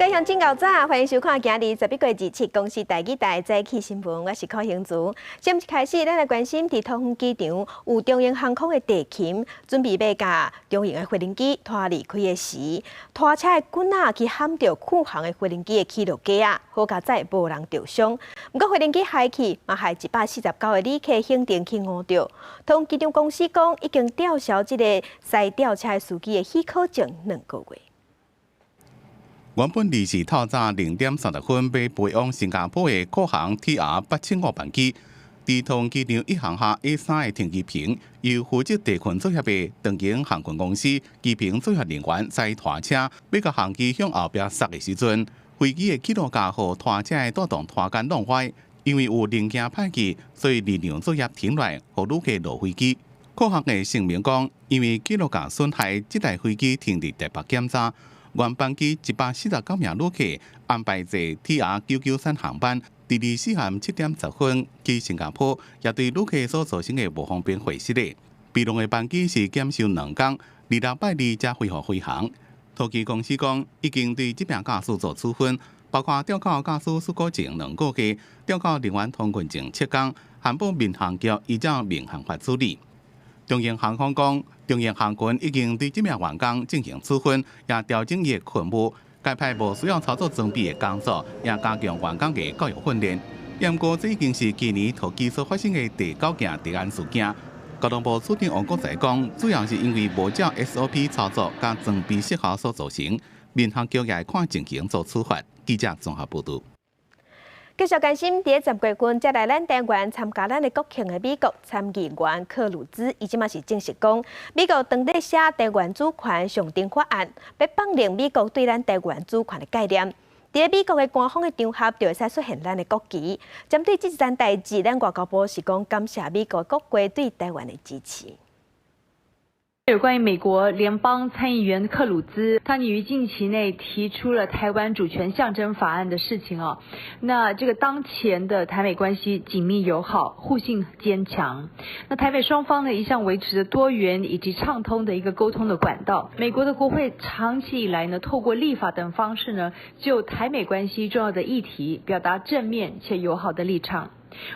各位鄉親𠢕早，歡迎收看今日11月27公視台語台早起新聞，我是柯興如。先一開始，咱來關心佇桃園機場有長榮航空的地勤準備欲共長榮的飛行機拖離開的時，拖車的棍仔去撼著護航的飛行機的起落架仔，好佳哉無人著傷。毋過飛行機害去，嘛害149個旅客行程去誤著。桃園機場公司講已經吊銷這個駛吊車司機的許可證2個月。原本24透早0點30分欲飛往新加坡的酷航 TR 875班機，佇桃園機場一航廈 A3的停機坪，由負責地勤作業的長榮航空公司機坪作業人員駛拖車，欲共航機向後壁剎的時陣，飛機的起落架予拖車的帶動拖桿弄歪，因為有零件歹去，所以臨場作業停落來，予旅客落飛機。酷航的聲明講，因為起落架損害，這台飛機停佇台北檢查。原班機149名旅客安排坐 TR 993航班，佇24暗7點10分去新加坡，也對旅客所造成的無方便賠償的。備用的班機是減收2工，26拜二才恢復飛航。桃機公司講，已經對這名駕駛做處分，包括吊扣駕駛許可證2個月，吊扣人員通行證7工，函報民航局依照民航法處理。長榮航空講，長榮航空已經對這名員工進行處分，也調整伊的勤務，改派無需要操作裝備的工作，也加強員工的教育訓練。毋過這已經是今年桃機所發生的第九件地安事件。交通部次長王國材講，主要是因為無照 SOP 操作佮裝備失效所造成，民航局也會看情形做處罰。記者綜合報導。繼續關心，佇10月份才來咱台灣參加咱的國慶的美國參議員克魯茲，伊這馬是正式講，美國當咧寫台灣主權象徵法案，欲放任美國對咱台灣主權的概念。佇美國的官方的場合，就會使出現咱的國旗。針對這一件代誌，咱外交部是講感謝美國國會對台灣的支持。有關於美國聯邦參議員克魯茲，他擬於近期內提出了台灣主權象徵法案的事情哦。那這個當前的台美關係緊密友好，互信堅強。那台美雙方呢一向維持着多元以及暢通的一個溝通的管道。美國的國會長期以來呢，透過立法等方式呢，就台美關係重要的議題表達正面且友好的立場。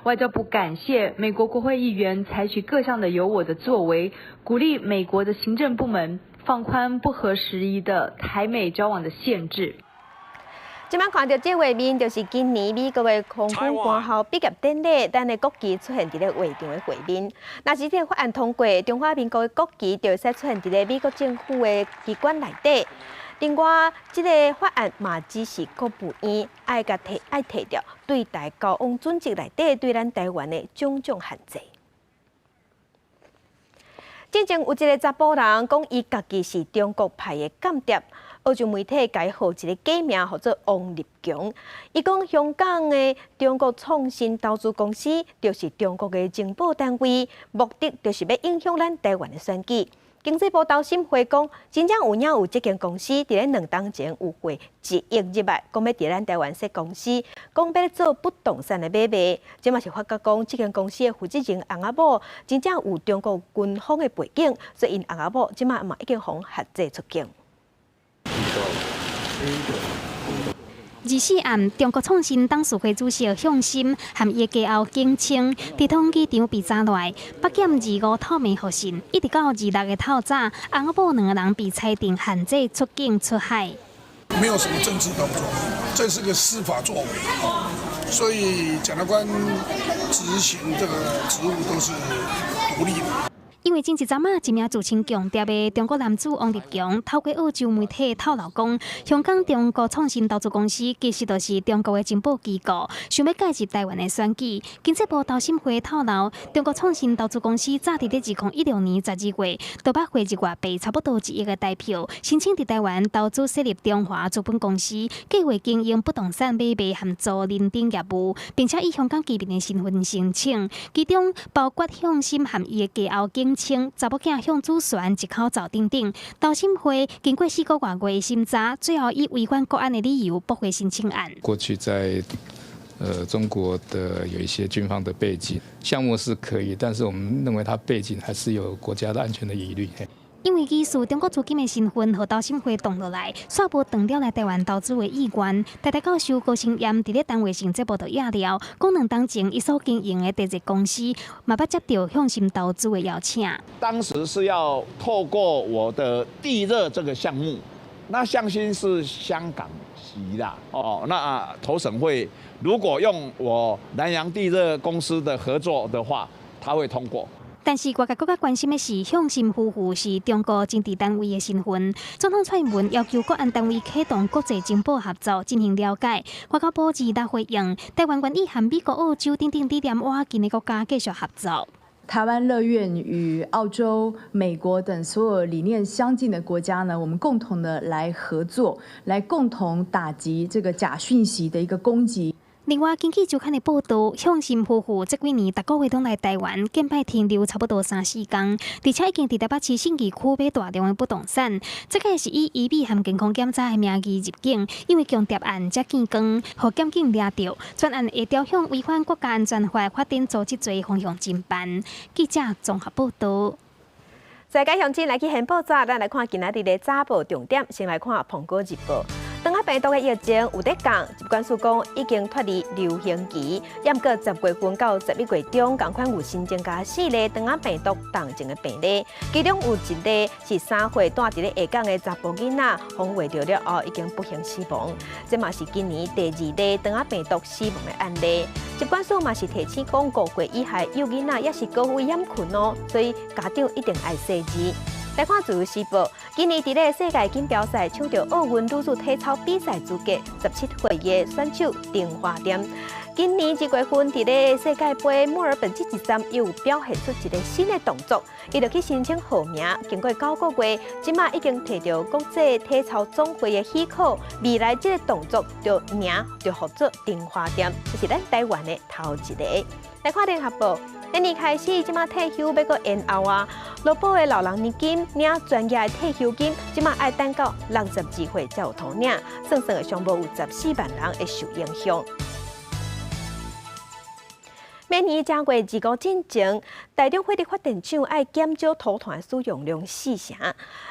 外交部感謝美國國會議員採取各項的有我的作為，鼓勵美國的行政部門放寬不合時宜的台美交往的限制。這擺看著這畫面，就是今年美國的空軍官校畢業典禮，咱的國旗出現佇咧會場的畫面。若是這個法案通過，中華民國的國旗就會使出現佇咧美國政府的機關內底。另外，這个法案嘛只是國務院愛共提愛提著對台交往準則內底對咱台灣的種種限制。進前有一个查埔人講，伊家己是中國派的間諜，澳洲媒體共伊號一个假名，號做王立強。伊講香港的中國創新投資公司就是中國的情報單位，目的就是欲影響咱台灣的選舉。經濟部投審會講，真正有影有這間公司，佇咧2冬前有匯1億入來，講欲佇咱台灣設公司，講欲做不動產的買賣。這嘛是發覺講，這間公司的負責人翁仔某真正有中國軍方的背景，所以𪜶翁仔某這馬嘛已經予限制出境。 24暗，中國創新董事會主席向心和伊的家後景清，佇桃園機場被查落來，北檢25透明予訊，一直到26的透早，翁仔某兩个人被裁定限制出境出海。沒有什麼政治動作，這是個司法作為，所以檢察官執行這個職務都是獨立的。因為前一陣仔，一名自稱共諜的中國男子王立強，透過澳洲媒體透露講，香港中國創新投資公司其實就是中國的情報機構，想欲介入台灣的選舉。經濟部投審會透露，中國創新投資公司早佇咧2016年12月，就捌匯入外幣差不多1億的台票，申請佇台灣投資設立中華資本公司，計劃經營不動產買賣和租賃等業務，並且以香港居民的身份申請，其中包括向心和伊的家後景清查某囝向子璇一口灶等等，投審會經過4個外月審查，最後以違反國安的理由駁回申請案。過去在中國的有一些軍方的背景，項目是可以，但是我們認為他背景還是有國家的安全的疑慮。因為疑似中國資金的身份，予投審會擋落來，煞無斷了來台灣投資的意願。台大教授高成炎佇咧單位性節目就壓料，講2冬前伊所經營的地熱公司嘛捌接著向心投資的邀請。當時是要透過我的地熱這個項目，那向心是香港籍啦，哦，那投審會如果用我南洋地熱公司的合作的話，他會通過。但是外界閣較關心的是，向心夫婦是中國政治單位的身份。總統蔡英文要求國安單位啟動國際情報合作進行了解。外交部2日回應，台灣願意和美國、澳洲等等理念倚近的國家繼續合作。台灣樂願與澳洲、美國等所有理念相近的國家呢，我們共同的來合作，來共同打擊這個假訊息的一個攻擊。另外，根據周刊的報道，向心夫婦這幾年逐個月攏來台灣，近擺停留差不多三四工，而且已經佇台北市信義區買大量的不動產。這個是以醫美和健康檢查的名義入境，因為共諜案才見光，予檢警掠著，專案會朝向違反國家安全法法定組織罪方向偵辦。記者綜合報道。世界鄉親來去現報紙，咱來看今仔日的早報重點，先來看《蘋果日報》。腸仔病毒的疫情有咧降，疾管署講已經脫離流行期。毋過10月份到11月中，仝款有新增加四例腸仔病毒重症的病例，其中有一例是3歲蹛佇咧下港的查埔囡仔，予人著了後已經不幸死亡。這嘛是今年第二例腸仔病毒死亡的案例。疾管署嘛是提醒講，5歲以下幼囡仔也是高危險群哦，所以家長一定愛細緻。來看《自由時報》，今年佇咧世界錦標賽搶著奧運女子體操比賽資格，17歲的選手陳華艷，今年2月份佇咧世界盃墨爾本這一站，又表現出一個新的動作，伊就去申請號名，經過9個月，這馬已經提著國際體操總會的許可，未來這個動作就名就號做陳華艷，這是咱台灣的頭一个。來看聯合報。今年開始，這馬退休欲閣延後啊！勞保的老人年金領專業的退休金，這馬愛等到62歲才有通領，算算會上無有14萬人會受影響。每年正月25進前，台中火力發電廠愛減少塗炭使用量四成。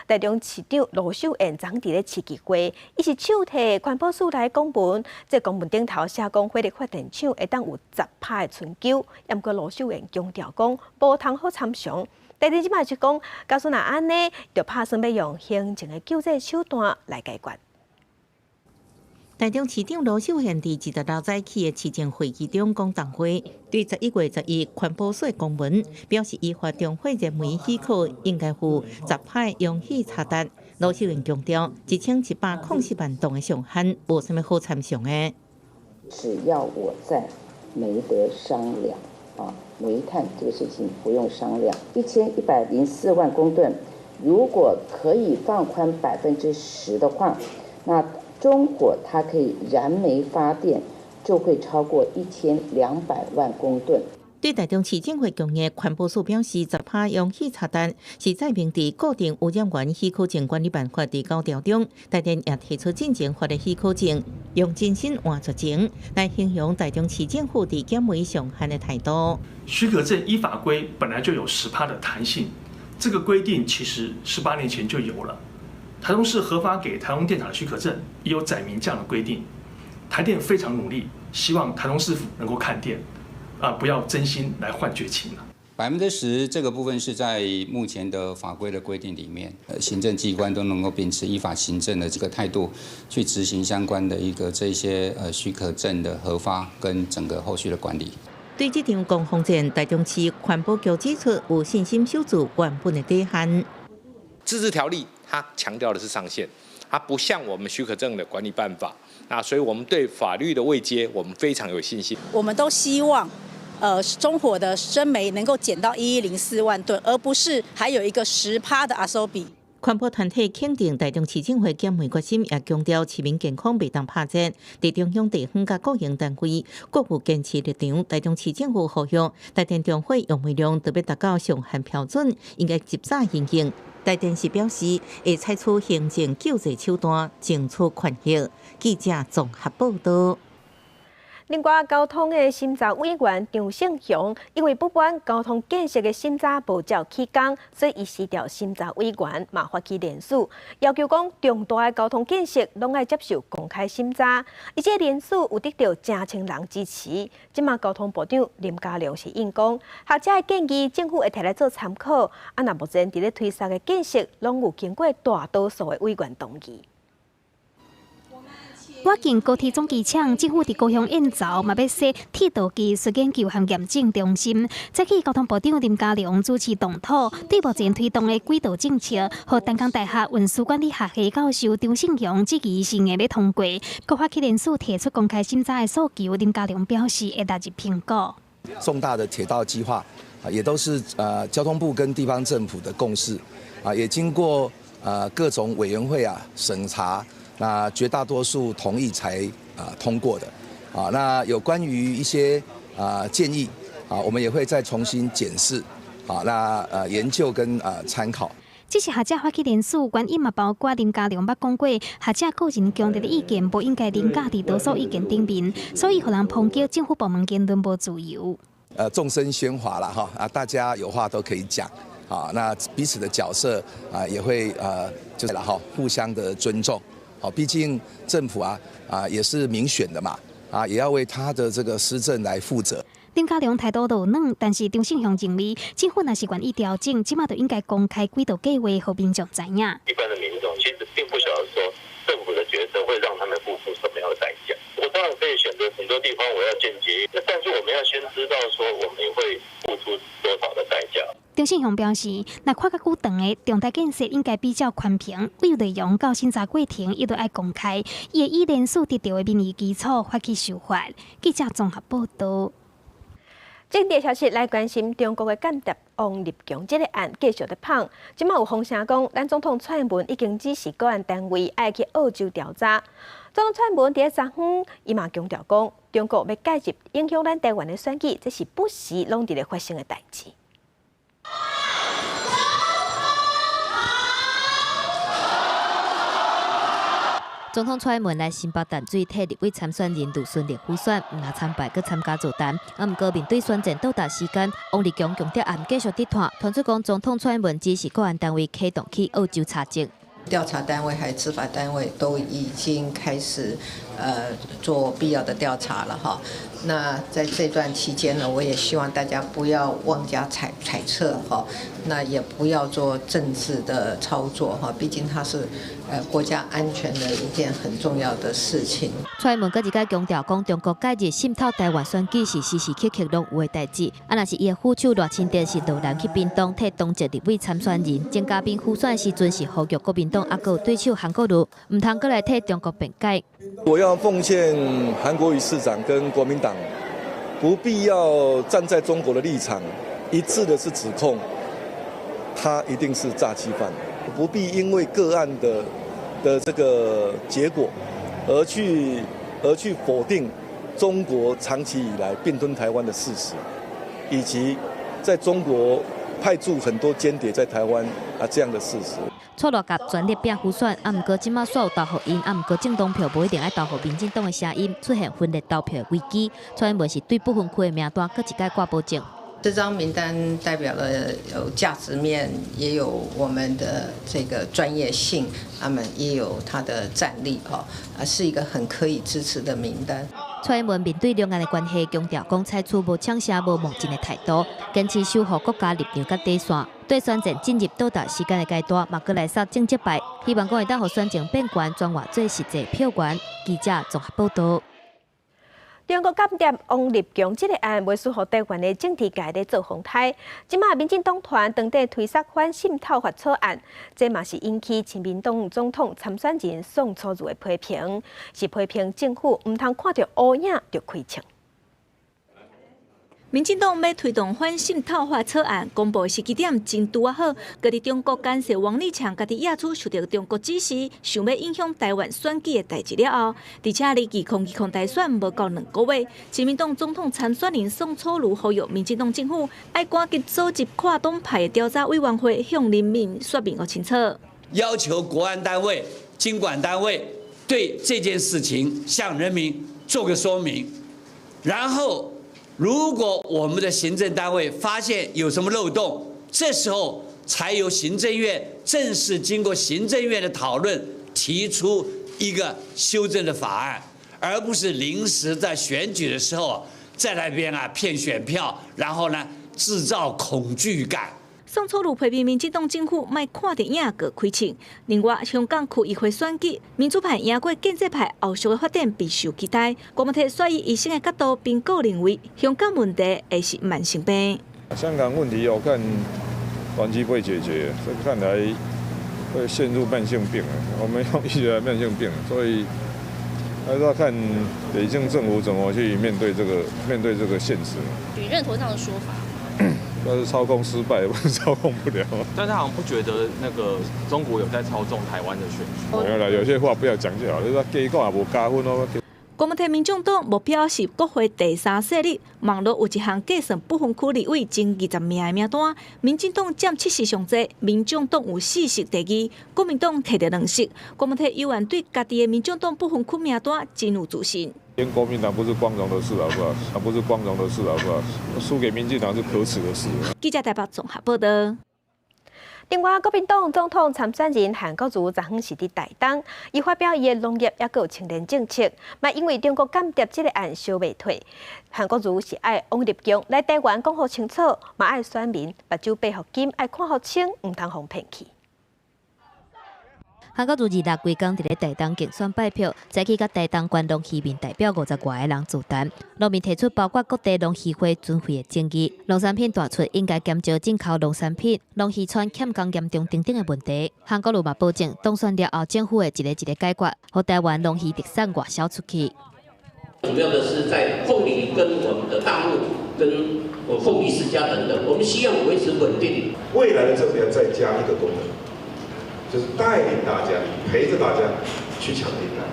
台中市長盧秀燕昨昏佇咧市議會，伊是手提環保署來公文，這公文頂頭寫講火力發電廠會當有10趴的春秋，毋過盧秀燕強調講無通好參詳。台電這擺就講，假使若按呢，就拍算欲用行政的救濟手段來解決。台中市長盧秀燕佇26早起的市政會議中講重話，對11月11環保署公文表示，依法中火熱煤許可應該負10趴容許查單。盧秀燕強調，1104萬噸的上限，無啥物好參詳的。只要我在，沒得商量啊！煤炭這個事情不用商量，1104萬公噸，如果可以放寬10%的話，那中火它可以燃煤發電，就會超過1200萬公噸。對台中市政府強硬，環保署表示，10趴容許查單是載明佇固定污染源許可證管理辦法第九條中，台電也提出進前發的許可證，用真心換絕情來形容台中市政府佇減煤上限的態度。許可證依法規本來就有十趴的彈性，這個規定其實18年前就有了。台中市核發給台中電廠的許可證也有載明這樣的規定。台電非常努力，希望台中市府能夠看電，啊，不要真心來換絕情。 10%這個部分是在目前的法規的規定裡面，行政機關都能夠秉持依法行政的這個態度，去執行相關的一個這些許可證的核發跟整個後續的管理。對這場攻防戰，台中市環保局指出有信心守住原本的底線。自治條例它強調的是上限，它不像我們許可證的管理辦法。那所以我們對法律的位階，我們非常有信心。我們都希望，中火的生煤能夠減到1104萬噸，而不是還有一個10趴的阿收比。環保團體肯定台中市政府減煤決心，也強調市民健康袂當拍折。佇中央地方佮國營單位各有堅持立場。台中市政府呼籲台電中火用煤量特別達到上限標準，應該及早因應。台電是表示會採取行政救濟手段，爭取權益。記者綜合報道。另外，交通的審查委員張勝雄因為不滿交通建設的審查無照起工，所以伊辭掉審查委員，嘛發起連署，要求講重大的交通建設攏愛接受公開審查。伊這個連署有得著誠千人支持。這馬交通部長林佳龍是應講，學者的建議政府會提來做參考。啊，若目前佇咧推捒的建設，攏有經過大多數的委員同意。倚近高鐵總機廠，政府佇高雄燕巢嘛欲設鐵道技術研究和驗證中心。早起交通部長林佳龍主持動土，對目前推動的軌道政策，予淡江大學運輸管理學系教授張勝雄質疑是硬欲通過，閣發起連署提出公開審查的訴求。林佳龍表示會納入評估。重大的鐵道計劃啊，也都是交通部跟地方政府的共識啊，也經過各種委員會啊審查。那絕大多數同意才通過的，啊，那有關於一些建議啊，我們也會再重新檢視，啊，那研究跟參考。這是學者發起連署，原因嘛包括林佳龍捌講過，學者個人強烈的意見無應該凌駕佇多數意見頂面，所以予人抨擊政府部門言論無自由。眾聲喧譁啦，哈啊，大家有話都可以講，啊，那彼此的角色啊也會就是啦，哈，互相的尊重。好，畢竟政府啊也是民選的嘛，啊也要為他的這個施政來負責。林佳龍態度柔軟，但是張勝雄認為，政府若是願意調整，這馬就應該公開軌道計劃，予民眾知影。一般的民眾其實並不曉得說政府的決策會讓他們付出什麼樣的代價。我當然可以選擇很多地方我要建捷運，但是我們要先知道說我們會付出多少的代價。張勝雄表示，若看較久長的重大建設應該比較寬平，為內容到審查過程，伊都愛公開，伊會以連署得著的民意基礎發起修法。記者綜合報導。政治消息來關心中國的間諜王立強這个案繼續咧捧。這馬有風聲講，咱總統蔡英文已經指示國安單位愛去澳洲調查。總統蔡英文佇咧昨昏，伊嘛強調講，中國欲介入影響咱台灣的選舉，這是不時攏佇咧發生的代誌。總統蔡英文來新北淡水替立委參選人呂順麗輔選，毋但參拜，閣參加座談。啊，毋過面對選戰到達時間，王立強強調案繼續佇拖，傳出講總統蔡英文指示國安單位啟動去澳洲查證。調查單位還有執法單位都已經開始做必要的調查了哈。那在這段期間呢，我也希望大家不要妄加揣測哈，那也不要做政治的操作哈，畢竟它是國家安全的一件很重要的事情。蔡英文閣一擺強調講，中國介入滲透台灣選舉是時時刻刻攏有的代誌。啊，若是伊的副手賴清德是落南去屏東替當籍立委參選人，鍾嘉賓輔選時陣是呼籲國民黨啊，閣有對手韓國瑜，毋通閣來替中國辯解。我要奉勸韓國瑜市長跟國民黨，不必要站在中國的立場，一致的是指控他一定是詐欺犯，不必因為個案的這個結果而去否定中國長期以來併吞台灣的事實，以及在中國派駐很多間諜在台灣啊這樣的事實。蔡賴甲全力拼輔選，啊，毋過這馬煞有投予𪜶，啊，毋過政黨票無一定愛投予民進黨的聲音，出現分裂投票的危機。蔡英文是對不分區的名單，閣一擺掛保證。這張名單代表了有價值面，也有我們的這個專業性，他們也有他的戰力，哦，啊，是一個很可以支持的名單。蔡英文面對兩岸的關係，強調講採取無搶聲、無冒進的態度，堅持守護國家立場佮底線。對選戰進入到達時間的階段，嘛閣來殺政績牌，希望講會當予選情變懸，轉化做實際票源。記者綜合報導。中國間諜王立強這个案，袂輸予台灣的政治界咧做風颱。這馬民進黨團當地推捒反滲透法草案，這嘛是引起親民黨總統參選人宋楚瑜的批評，是批評政府毋通看著烏影就開槍。民進黨欲推動反滲透法草案公布時機點真拄仔好，閣佇中國監視王立強家佇亞洲受著中國指示，想欲影響台灣選舉的代誌了後，而且離2020大選無夠2個月，親民黨總統參選人宋楚瑜呼籲民進黨政府愛趕緊組織跨黨派的調查委員會，向人民說明予清楚。要求國安單位、經管單位對這件事情向人民做個說明，然後如果我們的行政單位發現有什麼漏洞，這時候才由行政院正式經過行政院的討論，提出一個修正的法案，而不是臨時在選舉的時候在那邊啊騙選票，然後呢製造恐懼感。宋楚瑜批評民進黨政府莫看著影閣開槍。另外，香港區議會選舉，民主派贏過建制派，後續的發展備受期待。郭文提率以醫生的角度評估認為，香港問題會是慢性病。香港問題我看短期不會解決，這看來會陷入慢性病。我們用醫學來慢性病，所以還是要看北京政府怎麼去面對這個現實。你認同這樣的說法？那是操控失敗，不是操控不了。但他好像不覺得那個中國有在操縱台灣的選舉。沒有啦，有些話不要講就好，你說假講也無加分哦。郭文提民眾黨目標是國會第三勢力，網路有一項計算不分區立委前20名的名單，民進黨佔7席上濟，民眾黨有4席第二，國民黨摕著2席。郭文提猶原對家己的民眾黨不分區名單真有自信。贏國民黨不是光榮的事，好不好？不是光榮的事，好不好？輸給民進黨是可恥的事。記者台北綜合報道。另外，國民黨總統參選人韓國瑜昨昏是佇台東，伊發表伊的農業抑閣有青年政策，嘛因為中國間諜這个案燒袂退。韓國瑜是愛王立強來台灣講予清楚，嘛愛選民目睭閉予緊，愛看予清，毋通予騙去。韓國瑜26規工佇咧台東競選拜票，早起佮台東縣農漁民代表50外个人座談，路面提出包括各地農漁會存廢的爭議，農產品大出應該減少進口農產品，農漁村欠工嚴重等等的問題。韓國瑜嘛保證，當選了後，政府會一个一个解決，予台灣農漁特產外銷出去。主要的是在鳳梨跟我們的大陸跟鳳梨釋迦等等，我們希望維持穩定。未來的政府要再加一個功能。就是帶領大家，陪着大家去搶訂單。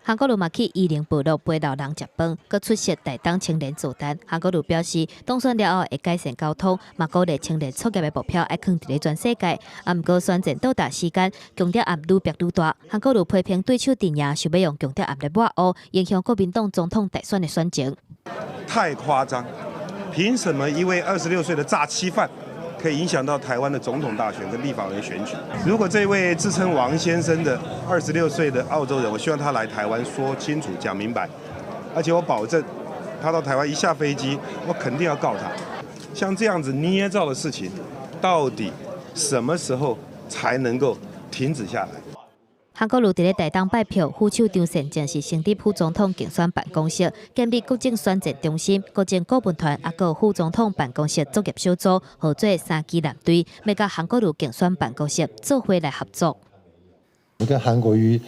韓國瑜嘛去宜蘭部落陪老人食飯，閣出席台東青年座談。韓國瑜表示，當選了後會改善交通，嘛鼓勵青年創業的目標愛囥佇咧全世界。啊，毋過選戰到達時間，共諜案愈逼愈大。韓國瑜批評對手陣營想欲用共諜案來抹烏，影響國民黨總統大選的選情。太誇張！憑什麼一位26歲的詐欺犯，可以影響到台灣的總統大選跟立法委員選舉。如果這位自稱王先生的26歲的澳洲人，我希望他來台灣說清楚、講明白，而且我保證，他到台灣一下飛機，我肯定要告他。像這樣子捏造的事情，到底什麼時候才能夠停止下來？韓國瑜佇咧台東拜票，副手張善政是成立副總統競選辦公室，建立國政選戰中心、國政顧問團，抑閣副總統辦公室作業小組，合作三支藍隊，欲佮韓國瑜競選辦公室做伙來合作。我們跟韓國瑜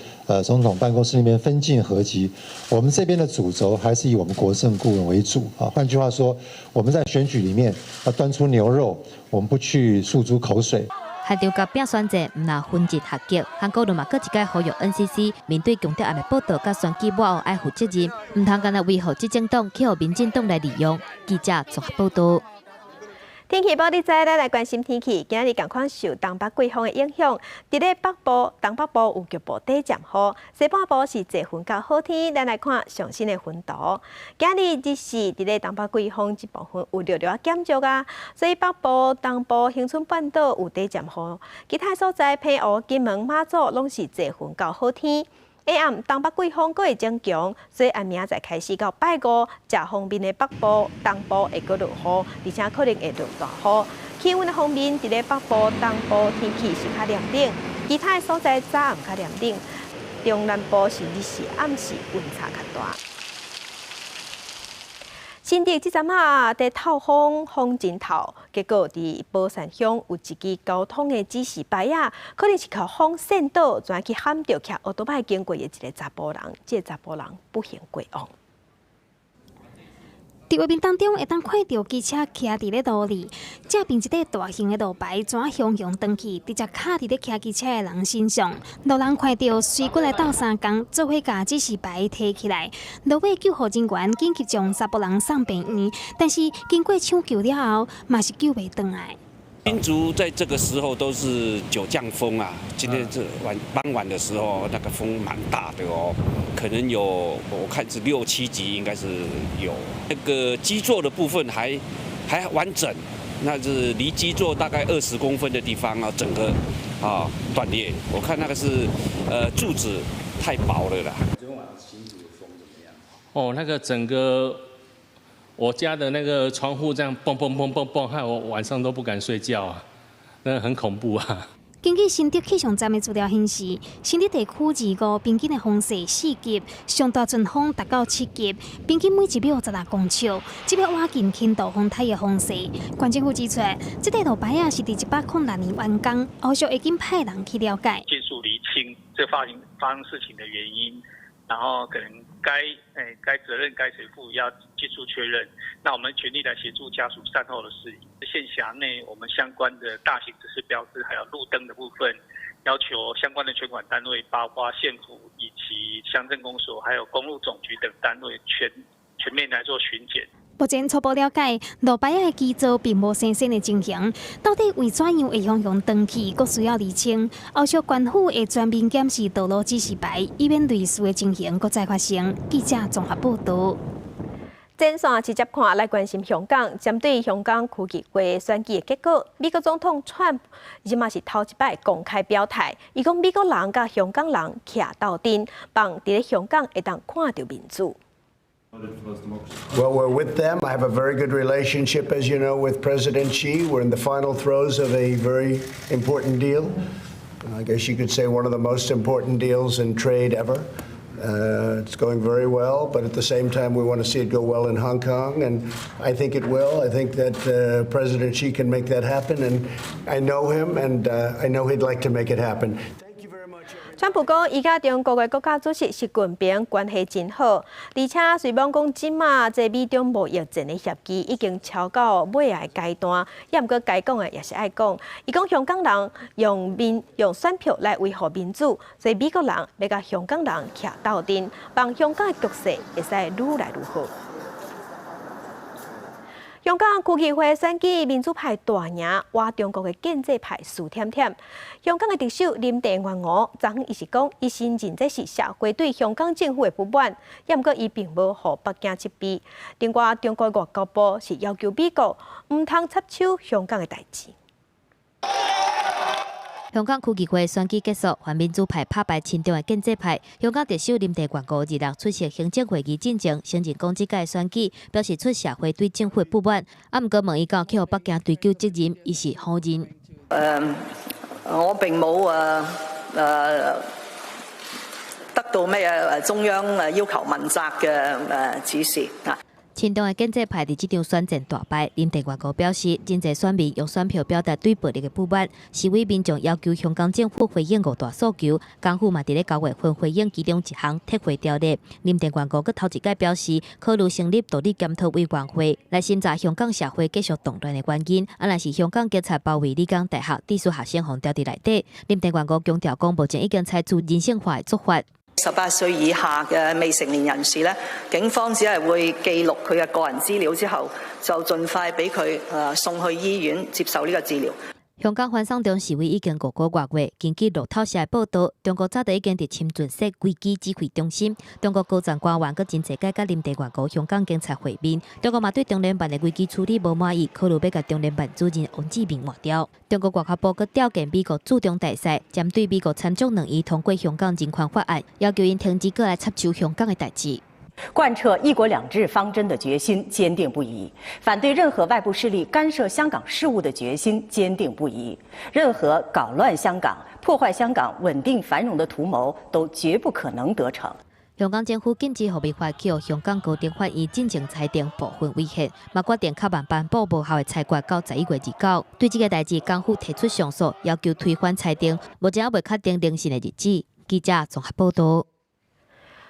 總統辦公室那邊分進合擊，我們這邊的主軸還是以我們國政顧問為主啊。換句話說，我們在選舉裡面要端出牛肉，我們不去訴諸口水。現場共拼選戰，毋但分進合擊，韓國瑜嘛閣一擺呼籲 NCC 面對共諜案的報導佮選舉抹烏愛負責任，毋通干焦維護執政黨，去予民進黨來利用。記者綜合報導。天氣報你知，咱來關心天氣。今日仝款受東北季風的影響，佇咧北部、東北部有局部短暫雨，西半部是濟雲佮好天。咱來看上新的雲圖。今日日時佇咧東北季風這部分有略略減弱啊，所以北部、東部、恆春半島有短暫雨，其他所在澎湖、金門、馬祖攏是濟雲佮好天。下暗東北季風閣會增強，所以按明仔載開始到拜五，食方面的北部、東部會閣落雨，而且可能會落大雨。氣溫的方面，佇咧北部、東部天氣是較涼冷，其他的所在早暗較涼冷。中南部是日時暗時溫差較大。新竹這陣仔佇透風風真透，結果佇寶山鄉有一支交通的指示牌仔，可能是予風扇倒，轉去撼著騎歐多擺經過的一个查埔人，這个查埔人不幸過往。佇畫面當中會當看著機車徛佇咧路裡，正邊一塊大型的路牌怎雄雄轉去，直接敲佇咧騎機車的人身上。路人看著隨過來鬥相共，做伙共指示牌提起來。落尾救護人員緊急將查埔人送病院，但是經過搶救了後，嘛是救袂轉來。新竹在這個時候都是九降風啊，今天這晚傍晚的時候，那個風蠻大的哦，可能有，我看是六七級應該是有。那個基座的部分還完整，那是離基座大概20公分的地方啊，整個啊斷裂。我看那個是柱子太薄了啦。哦，那個整個我家的那個窗戶這樣嘣嘣嘣嘣嘣，害我晚上都不敢睡覺啊，那很恐怖啊。根據新竹氣象站的資料顯示，新竹地區二五平均的風勢4級，上大陣風達到7級，平均每一秒16公尺，這擺倚近輕度風颱的風勢。縣政府指出，這塊路牌仔是佇106年完工，後續會緊派人去了解，盡速釐清這發生事情的原因，然後可能該責任該誰負，要盡速確認。那我們全力來協助家屬善後的事宜。縣轄內我們相關的大型指示標誌，還有路燈的部分，要求相關的全管單位，包括縣府以及鄉鎮公所，還有公路總局等單位，全面來做巡檢。目前初步了解，路牌仔的基座並無生鏽的情形，到底為怎樣會向向斷去，閣需要釐清。後續縣府會全面檢視道路指示牌，以免類似的情形閣再發生。記者綜合報導。前線直接看來關心香港，針對香港區議會選舉的結果，美國總統川普這馬是頭一擺公開表態，伊講美國人佮香港人徛鬥陣，望佇咧香港會當看著民主。 Well, we're with them. I have a very good relationship, as you know, with President Xi. We're in the final throes of a very important deal. I guess you could say one of the most important deals in trade ever. It's going very well, but at the same time, we want to see it go well in Hong Kong, and I think it will. I think that President Xi can make that happen, and I know him, and I know he'd like to make it happen. 川普講，伊佮中國的國家主席習近平關係真好，而且雖罔講這馬這美中貿易戰的協議已經超到尾仔的階段，也毋過該講的也是愛講。伊講香港人用選票來維護民主，所以美國人欲佮香港人徛鬥陣，幫香港的局勢會使愈來愈好。香港區議會選舉民主派大贏，倚中國的建制派輸忝忝。香港的特首林鄭月娥昨昏伊是講，伊承認這是社會對香港政府的不滿，也毋過伊並無予北京責備。另外，中國外交部是要求美國毋通插手香港的代誌。香港區議會選舉結束，泛民主派拍敗親中的建制派。香港特首林鄭月娥二六出席行政會議進前，承認講這屆選舉表示出社會對政府不滿。啊，毋過問伊敢有予北京追究責任，伊是否認。我並冇得到咩中央要求問責嘅指示啊。親中的建制派佇這場選戰大敗，林鄭月娥表示，真濟選民用選票表達對暴力的不滿，示威民眾要求香港政府回應五大訴求，港府嘛佇咧9月份回應其中一項撤回條例。林鄭月娥閣頭一擺表示，考慮成立獨立檢討委員會來審查香港社會繼續動亂的原因。啊，若是香港警察包圍理工大學，致使學生予牢佇內底，林鄭月娥強調講，目前已經採取人性化的做法。18歲以下嘅未成年人士呢，警方只係會記錄佢嘅個人資料之後，就盡快俾佢送去醫院接受呢個治療。香港反送中示威已經5個外月，根據路透社報道，中國早就已經佇深圳設危機指揮中心。中國高層官員閣真濟擺佮林鄭月娥香港警察會面。中國嘛對中聯辦的危機處理無滿意，考慮欲共中聯辦主任王志民換掉。中國外交部閣調見美國駐中大使，針對美國參眾兩院通過香港人權法案，要求𪜶停止閣來插手香港的代誌。貫徹一國兩制方針的決心堅定不移，反對任何外部勢力干涉香港事務的決心堅定不移，任何搞亂香港、破壞香港穩定繁榮的圖謀都絕不可能得逞。香港政府禁止予違法去予香港高等法院進前裁定部分違憲，嘛決定較慢頒布無效的裁決到11月29。對這个代誌，港府提出上訴，要求推翻裁定，目前猶未確定聆訊的日子。記者綜合報道。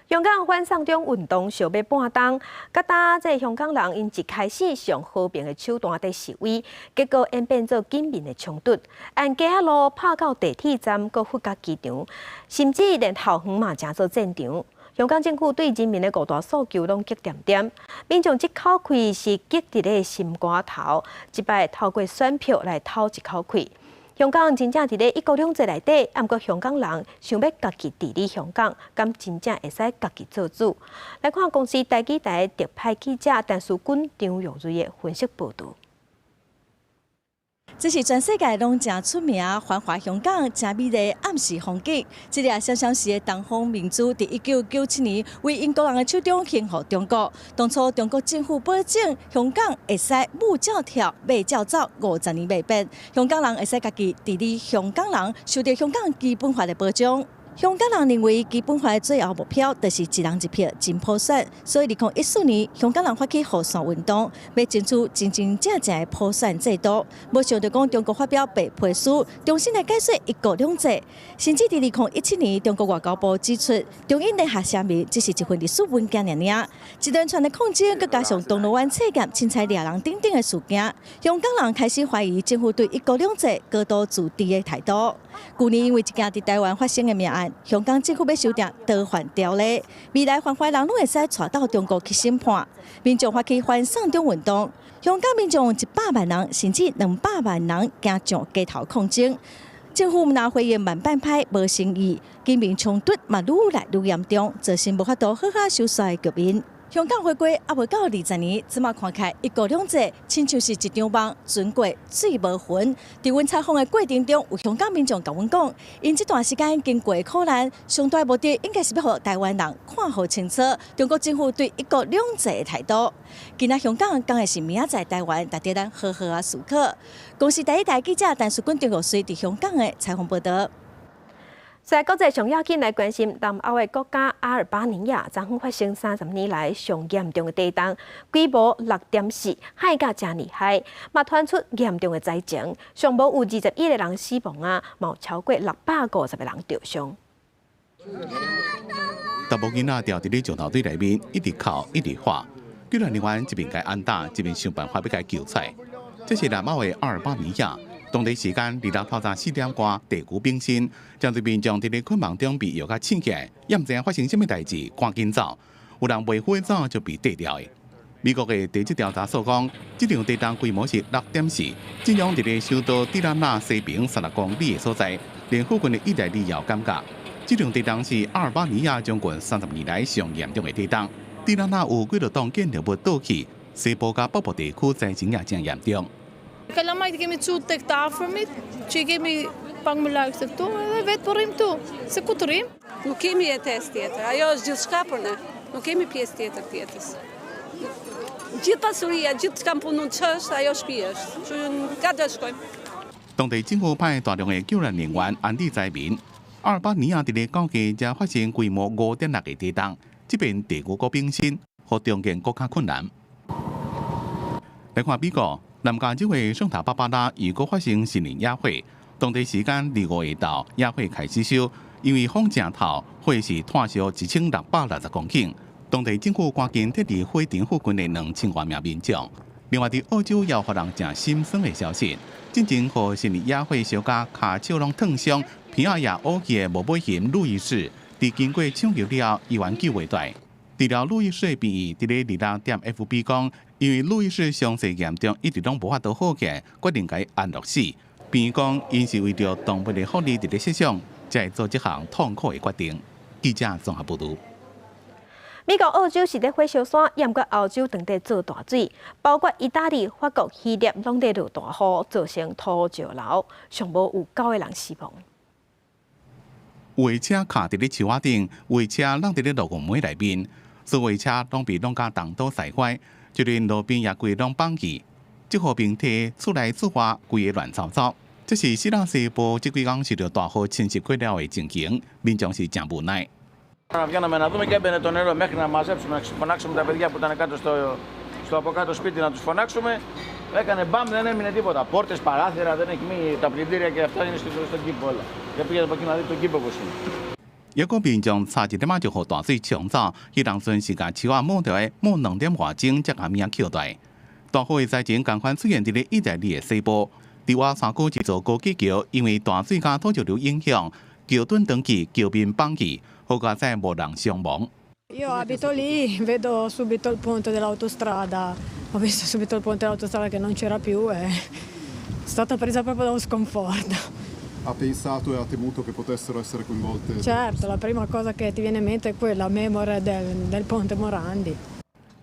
香港反送中運動燒欲半冬，佮今這香港人𪜶一開始用和平的手段佇示威，結果演變做警民的衝突，沿街仔路拍到地鐵站、閣佛甲機場，甚至連校園嘛成做戰場。香港政府對人民的五大訴求攏激恬恬，民眾這口氣是激佇咧心肝頭，這擺透過選票來透一口氣。香港真正佇咧一國兩制內底，毋過香港人想欲家己治理香港，敢真正會使家己做主？來看公視台語台特派記者陳淑君、張玉瑞的分析報導。這是全世界攏誠出名繁華香港，誠美麗暗時風景。這粒閃閃時的東方明珠，佇1997年為英國人的手中還予中國。當初中國政府保證香港會使舞照跳，馬照走，50年袂變。香港人會使家己治理，香港人受著香港基本法的保障。香港人認為基本法的最後目標就是一人一票真普選，所以2014年香港人發起雨傘運動，欲爭取真真正正的普選制度。無想著講中國發表白皮書，重新來解說一國兩制。甚至佇2017年，中國外交部指出，中英聯合聲明只是一份歷史文件爾爾。一連串的抗爭，閣加上銅鑼灣刺警、凊彩掠人等等的事件，香港人開始懷疑政府對一國兩制高度自治的態度。舊年因為一件佇台灣發生的命案，香港政府欲修訂逃犯條例，未來犯法人攏會使帶到中國去審判。民眾發起反送中運動，香港民眾100萬人甚至200萬人行上街頭抗爭。政府毋但回應慢半拍，無誠意，警民衝突嘛愈來愈嚴重，造成無法度好好收煞的局面。香港回歸猶未到20年，這馬看起來一國兩制，親像是一場夢，船過水無痕。佇阮採訪的過程中，有香港民眾共阮講，𪜶這段時間經過的苦難，上大目的應該是欲予台灣人看予清楚，中國政府對一國兩制的態度。今仔香港敢會是明仔載台灣，值得咱好好仔思考。公視第一台記者陳淑君、張玉穗佇香港的採訪報導。在國際上要緊來關心南歐的國家阿爾巴尼亞，昨昏發生30年來上嚴重的地動，規模6.4，海甲誠厲害，嘛傳出嚴重的災情，上無有21個人死亡啊，嘛有超過650個人著傷。查某囡仔牢佇咧石頭堆內面，一直哭一直喊，救援人員一邊共按打，一邊想辦法欲共救出來。這是南歐的阿爾巴尼亞。當地時間二六透早4點外，地球變身，將對民眾佇咧困夢中被搖甲醒起來，也毋知影發生啥物代誌，趕緊走。有人袂赴走就被綴掉的。美國的地質調查所講，這場地動規模是6.4，震央佇咧首都蒂拉納西邊36公里的所在，連附近的意大利也有感覺。這場地動是阿爾巴尼亞將近30年來上嚴重的地動。蒂拉納有幾多棟建築物倒去，西部佮北部地區災情也真嚴重。 Kalamajt kemi çu tek të afërmit, që i kemi pak më larg se këtu, edhe vetë po rrim këtu, se ku të rrim? Nuk kemi jetesë tjetër, ajo është gjithçka për ne, nuk kemi pjesë tjetër të jetës. Gjithë pasuria, gjithë që kam punu që është, ajo shtëpi është, që nga do të shkojmë. 當地政府派大量的救援人員安置災民。阿爾巴尼亞佇咧九月才發生規模5.6的地動，這邊地區閣變身，予重建閣較困難。來看美國南加州的聖塔芭芭拉又閣發生森林野火，當地時間25下晝，野火開始燒，因為風誠透，火勢湠燒1660公頃。當地政府趕緊撤離火場附近的2000外名民眾。另外，佇澳洲也有予人誠心酸的消息，進前予森林野火燒甲跤手攏燙傷，鼻仔也烏去的無尾熊路易士，佇經過搶救了後，依然救袂蹛。治療路易士的病院佇咧26點 FB 講，因為路易士傷勢嚴重，一直攏無法度好起來，決定共伊安樂死。病院講，𪜶是為著動物的福利佇咧設想，才會做這項痛苦的決定。記者綜合報導。美國、澳洲是咧火燒山，毋過歐洲當地做大水，包括意大利、法國、希臘攏佇落大雨，造成土石流，上無有九個人死亡。有的車卡佇咧樹仔頂，有的車挵佇咧落雨門內面，所有車攏被弄甲東倒西歪，就連路邊也規攏崩去。這予平地厝內厝外規个亂糟糟。這是希臘西部這幾工受著大雨侵襲過了的情形，民眾是誠無奈。 Βγαίναμε να δούμε και έμπαινε το νερό μέχρι να μαζέψουμε, να φωνάξουμε τα παιδιά που ήταν κάτω στο από κάτω σπίτι να τους φωνάξουμε. Έκανε μπαμ, δεν έμεινε τίποτα. Πόρτες, παράθυρα, δεν έχει μείνει. Τα πλυντήρια και αυτά είναι στον κήπο όλα. Και πήγαινε από εκεί να δει τον κήπο πώς είναι. 抑閣民眾差一點仔就予大水沖走，彼當陣是共樹仔抹著的，抹2點外鐘才共命抾斷。大雨的災情仝款出現佇咧意大利的西部，佇瓦山區一座高架橋，因為大水佮土石流影響，橋墩斷去，橋面崩去，好佳哉無人傷亡。 Io abito lì, vedo subito il ponte dell'autostrada, ho visto subito il ponte dell'autostrada che non c'era più e Stata presa proprio da uno sconforto. Ha pensato e ha temuto che potessero essere coinvolte? Certo, la prima cosa che ti viene in mente è quella, memore del Ponte Morandi.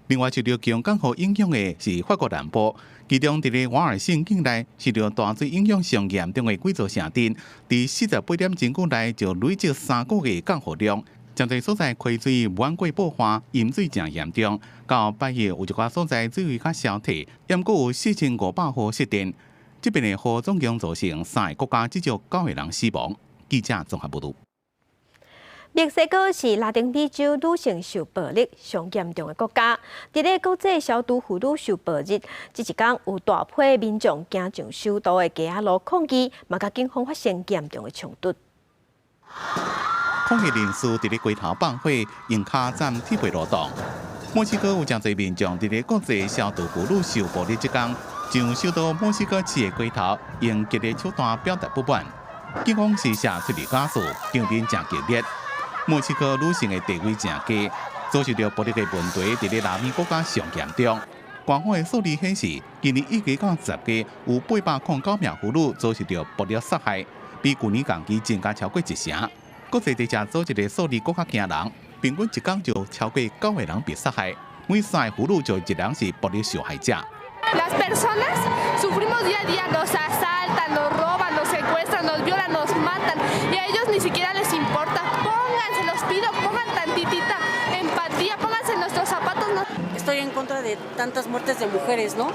另外，受著強降雨影響的是法國南部，其中佇咧瓦爾省境內受著大水影響上嚴重的幾座城鎮，佇48點鐘久內就累積3個月降雨量，誠濟所在溪水無按過爆發，淹水誠嚴重。到拜日有一寡所在水位較消退，猶閣有4500戶失電。這邊的雨總共造成三个國家至少九個人死亡。記者綜合報導。墨西哥是拉丁美洲女性受暴力上嚴重的國家。佇咧國際消除婦女受暴日，這一工有大批民眾行上首都的街仔路抗議，嘛佮警方發生嚴重的衝突。抗議人士佇咧街頭放火，用跤斬鐵皮路擋。墨西哥有誠濟民眾佇咧國際消除婦女受暴力這工，上首都墨西哥市的街頭，用激烈手段表達不滿。警方是射催淚瓦斯，場面誠激烈。墨西哥女性的地位誠低，遭受著暴力的問題，佇咧拉美國家上嚴重。官方的數字顯示，今年一月到10月，有809名婦女遭受著暴力殺害，比舊年同期增加超過一成。國際地政組織的數字閣較驚人，平均一工就超過九個人被殺害，每三个婦女就一人是暴力受害者。 Las personas sufrimos día a día, nos asaltan, nos roban, nos secuestran, nos violan, nos matan y a ellos ni siquiera les importa. Pónganse, los pido, pongan tantitita empatía, pónganse en nuestros zapatos. No. Estoy en contra de tantas muertes de mujeres, ¿no?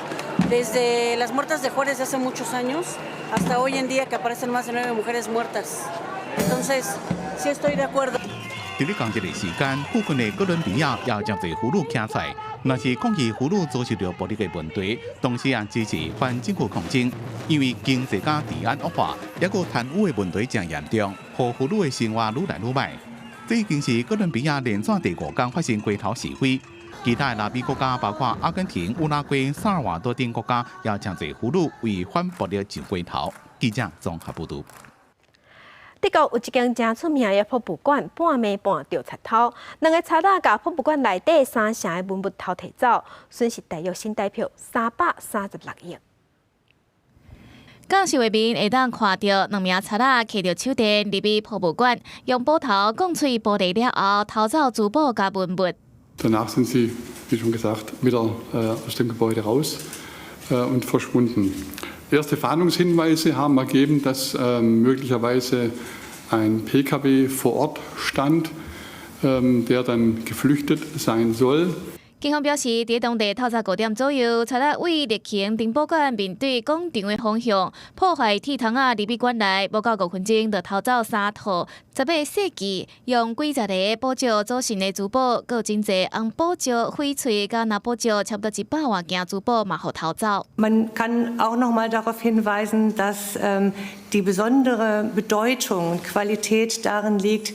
Desde las muertes de Juárez de hace muchos años hasta hoy en día que aparecen más de nueve mujeres muertas. Entonces, sí estoy de acuerdo. 佇咧仝一个時間，附近的哥倫比亞也有誠濟婦女徛出來，若是抗議婦女遭受著暴力的問題，同時也支持反政府抗爭。因為經濟佮治安惡化，抑閣貪污的問題誠嚴重，予婦女的生活愈來愈䆀。這已經是哥倫比亞連續第五工發生街頭示威，其他的拉美國家包括阿根廷、烏拉圭、薩爾瓦多等國家，也誠濟婦女為反暴力上街頭。記者綜合報導。德國有一間誠出名的博物館，半暝半著賊偷，兩个賊仔共博物館內底三成的文物偷提走，損失大約新台票336億。監視畫面會當看著兩名賊仔提著手電入去博物館，用斧頭摃碎玻璃了後，偷走珠寶佮文物。 Danach sind sie, wie schon gesagt, wieder aus dem Gebäude raus und verschwunden. Erste Fahndungshinweise haben ergeben, dass möglicherweise ein Pkw vor Ort stand, der dann geflüchtet sein soll. 警方表示，佇當地透早5點左右，賊仔對力行珍寶館面對廣場的方向，破壞鐵窗仔入去館內，無夠5分鐘就偷走三套18世紀用幾十个寶石組成的珠寶，閣有真濟紅寶石、翡翠佮藍寶石，差不多100外件珠寶嘛予偷走。 Man kann auch noch mal darauf hinweisen, dass die besondere Bedeutung und Qualität darin liegt,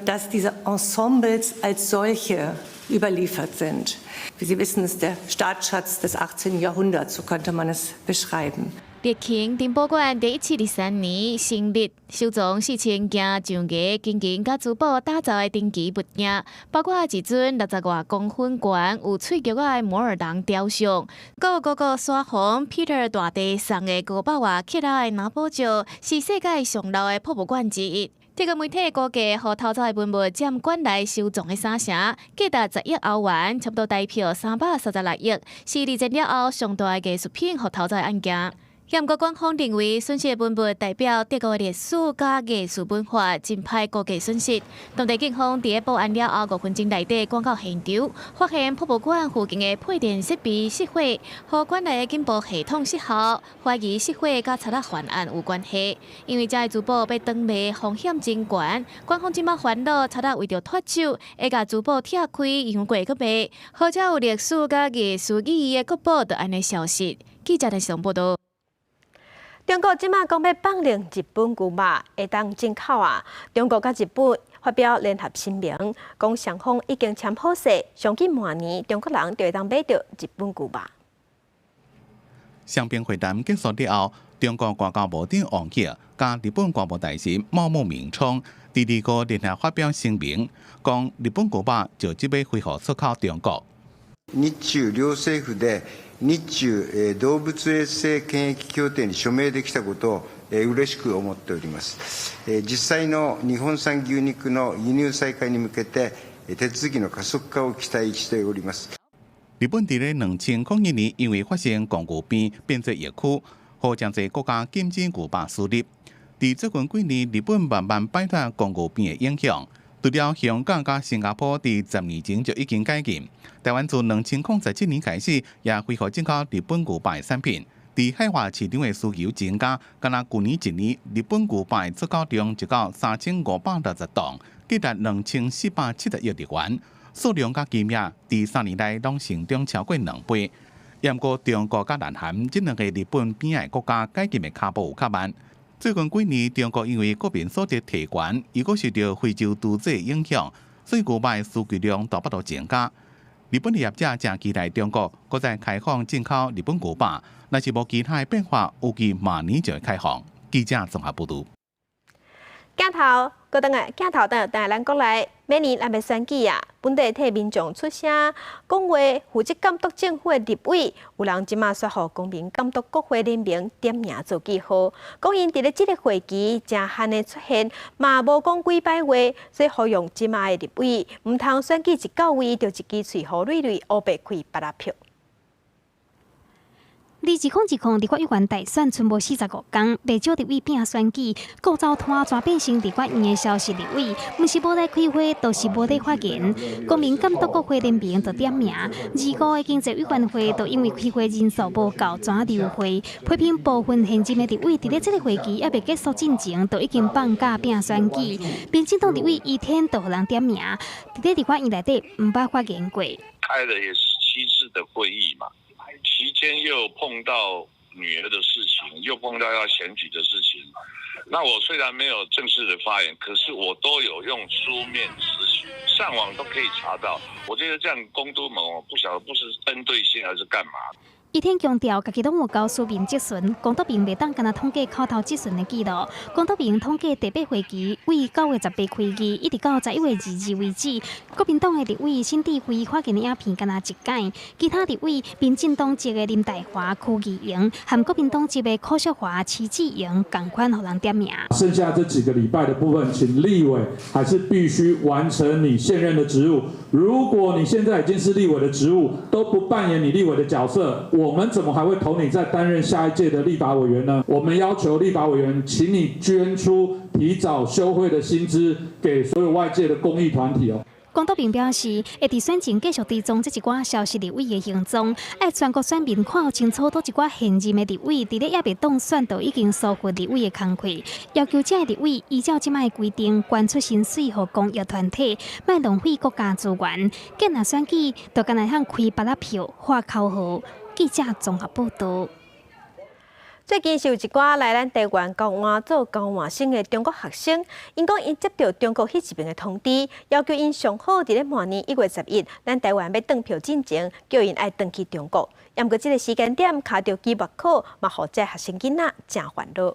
dass diese Ensembles als solche überliefert sind. Wie Sie wissen, ist der Staatsschatz des 18. Jahrhunderts, so könnte man es beschreiben. 力行珍寶館佇1723年成立，收藏4000件象牙、金銀佮珠寶打造的珍奇物件，包括一尊60外公分懸、有喙菊仔的摩爾人雕像，閣有哥哥沙皇 Peter 大帝送的500外克拉的藍寶石，是世界上老的博物館之一。這個媒體估計，予偷走的文物佔館內收藏的三成，價值10億歐元，差不多台票336億，是二戰了後上大的藝術品予偷走的案件。毋過官方認為，損失的文物代表德國的歷史佮藝術文化，真歹估計損失。當地警方佇咧報案了後5分鐘內底趕到現場，發現博物館附近的配電設備失火，予館內的警報系統失效，懷疑失火佮賊仔犯案有關係。因為這个珠寶欲轉賣風險真懸，官方這馬煩惱賊仔為著脫手，會共珠寶拆開洋過去賣，予遮有歷史佮藝術意義的國寶就按呢消失。記者的上報導。中國這馬講欲放任日本牛肉會當進口啊！中國佮日本發表聯合聲明，講雙方已經簽好勢，上緊明年中國人就會當買著日本牛肉。雙邊會談結束了後，中國外交部長王毅佮日本外務大臣茂木敏充佇二號聯合發表聲明，講日本牛肉就這欲恢復出口中國。日中両政府で日中動物衛生検疫協定に署名できたことを嬉しく思っております。実際の日本産牛肉の輸入再開に向けて手続きの加速化を期待しております。日本佇咧2001年因為發生狂牛病變做疫區，予誠濟國家禁止牛肉輸入。佇最近幾年，日本慢慢擺脫狂牛病的影響。除了香港佮新加坡佇10年前就已經解禁，台灣自2017年開始也恢復進口日本牛肉的產品。佇海外市場的需求增加，敢若舊年一年日本牛肉的出口量就到3560噸，計達2470億日元，數量佮金額佇3年內攏成長超過2倍。毋過中國佮南韓這兩个日本邊仔的國家解禁的跤步有較慢。最近幾年，中國因為國民所得提懸，又閣受著非洲豬瘟影響，所以牛肉的需求量大幅度增加。日本的業者誠期待中國閣再開放進口日本牛肉，若是無其他的變化，預計明年就會開放。記者綜合報導。鏡頭，閣轉來，鏡頭轉來咱國內，明年咱欲選舉啊，本地替民眾出聲講話，負責監督政府的立委，有人這馬煞予公民監督國會聯盟點名做記號，講𪜶佇咧這个會期誠罕的出現，嘛無講幾擺話，所以呼籲這馬的立委，毋通選舉一到位就一支喙予嘰嘰，烏白開別人票。2020立法委員大選賰無45工，袂少立委拼選舉，顧走攤轉變成立法院的消失立委，毋是無來開會，就是無咧發言。公民監督國會聯盟就點名，25个經濟委員會就因為開會人數無夠，轉流會，批評部分現任的立委佇咧這个會期猶未結束進前，就已經放假拼選舉。民進黨立委一天就予人點名，佇咧立法院內底毋捌發言過。開了也是7次的會議嘛。期間又碰到女兒的事情，又碰到要選舉的事情。那我雖然沒有正式的發言，可是我都有用書面質詢，上網都可以查到。我覺得這樣公督盟，我不曉得不是針對性還是幹嘛。伊天強調，家己攏有交書面質詢，公督盟袂當干焦統計口頭質詢的記錄。公督盟統計第八會期，為9月18開議，一直到11月22為止。國民黨的立委沈智慧發言的影片干焦一擺，其他立委民進黨籍的林岱樺、柯議瑩，和國民黨籍的柯淑華、徐志榮，仝款予人點名。剩下這幾個禮拜的部分，請立委還是必須完成你現任的職務。如果你現在已經是立委的職務，都不扮演你立委的角色，我們怎麼還會投你再擔任下一屆的立法委員呢？我們要求立法委員，請你捐出提早休會的薪資給所有外界的公益團體哦。公督盟表示，會佇選前繼續追蹤這一寡消失立委的行蹤，愛全國選民看清楚，佗一寡現任的立委，佇咧猶未當選就已經疏忽立委的工課，要求這个立委依照這擺的規定，捐出薪水予公益團體，莫浪費國家資源。見若選舉，就干焦曉開別仔票、喊口號。記者綜合報導。最近是有一寡來咱台灣交換做交換生的中國學生，𪜶講𪜶接著中國彼一爿的通知，要求𪜶上好佇咧明年1月11，咱台灣欲轉票進前，叫𪜶愛轉去中國。毋過這个時間點卡著期末考，嘛予這學生囡仔誠煩惱。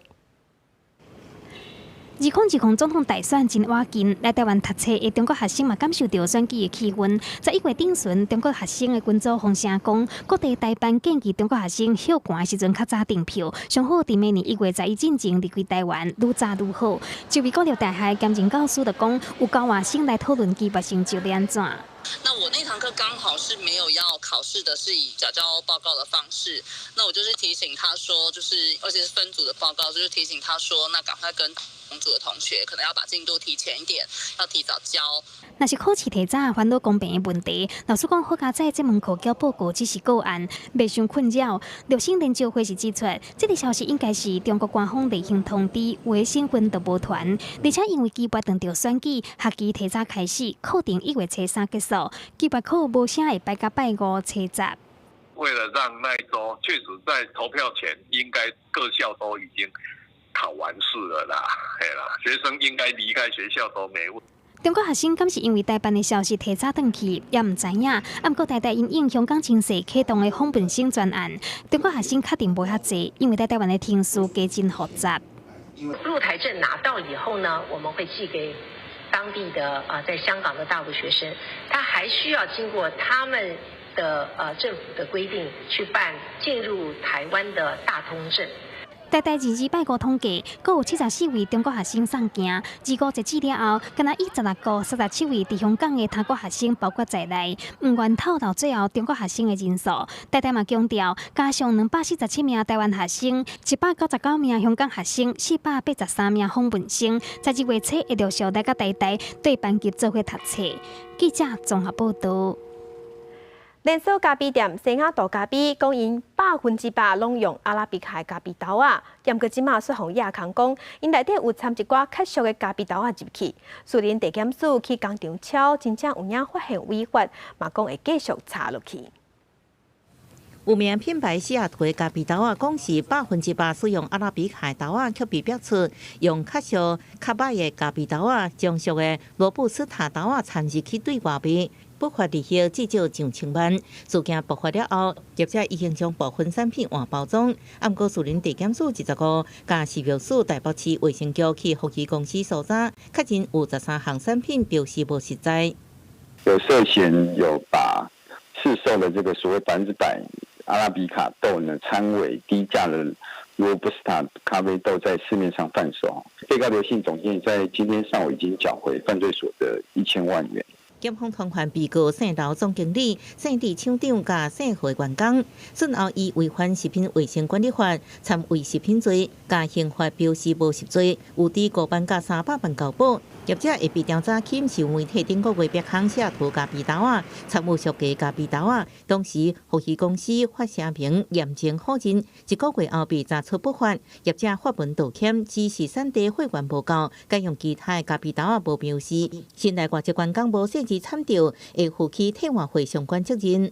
2020總統大選真倚近，來台灣讀冊的中國學生嘛感受著選舉的氣氛。11月頂旬，中國學生的群組放聲講，各地台辦建議中國學生歇寒的時陣較早訂票，上好佇明年1月11進前離開台灣，愈早愈好。一位國立大學兼任教師就講，有交換生來討論期末成績欲按怎。那我那堂課剛好是沒有要考試的，是以繳交報告的方式。那我就是提醒他說，就是而且是分組的報告，就是提醒他說，那趕快跟同組的同學可能要把進度提前一點，要提早交。若是考試提早，煩惱公平的問題。老師講，好佳哉這門課交報告只是個案，袂傷困擾。陸生研究會是指出，這个消息應該是中國官方例行通知，有的省份都無傳。而且因為期末轉著選舉，學期提早開始，課程1月初3結束，期末考無啥會排到拜五初十。為了讓那一週確實在投票前，應該各校都已經考完試了啦，嘿啦，學生應該離開學校都沒問題。中國學生敢是因為台辦的消息提早轉去，也毋知影。啊，毋過台大因應香港情勢啟動的訪問生專案，中國學生確定無遐濟，因為佇台灣的程序加真複雜。入台證拿到以後呢，我們會寄給當地的啊，在香港的大陸學生，他還需要經過他們的政府的規定去辦進入台灣的大通證。台大二二拜五統計，閣有74位中國學生送行。二五截止了後，干焦以16個37位佇香港的他國學生包括在內，毋願透露最後中國學生的人數。台大嘛強調，加上247名台灣學生、199名香港學生、483名訪問生，在2月初會陸續來到台大對班級做伙讀冊。記者綜合報導。連鎖咖啡店西雅圖咖啡講𪜶100%攏用阿拉比卡咖啡豆仔，毋過這馬煞予掖空講，𪜶內底有摻一寡較俗的咖啡豆仔入去。士林地檢署去工廠抄，真正有影發現違法，嘛講會繼續查落去。有名品牌西雅圖的咖啡豆仔，講是100%使用阿拉比卡豆仔，卻被爆出用較俗、較歹的咖啡豆仔，將俗的羅布斯塔豆仔摻入去對外賣。不法利息至少上千萬。事件爆發了後，業者已經將部分產品換包裝。毋過，士林地檢署25共食藥署台北市衛生局去福基公司搜查，確認有13項產品標示無實在。有涉嫌有把市售的這個所謂100%阿拉比卡豆呢，摻偽低價的羅布斯塔咖啡豆在市面上販售。被告劉姓總經理在今天上午已經繳回犯罪所得1000萬元。檢方傳喚被告姓劉總經理、姓李廠長佮姓何員工，訊後以違反食品衛生管理法、摻偽食品罪、佮刑法標示無實罪，有佇5萬佮300萬交保。業者會被調查起是媒體頂個月別行西雅圖咖啡豆仔，摻有俗價咖啡豆仔。當時福基公司發聲明嚴正否認，一個月後被查出不法，業者發文道歉，只是產地貨源無夠，改用其他的咖啡豆仔無標示。新內外籍員工無細緻參照，會負起退換貨相關責任。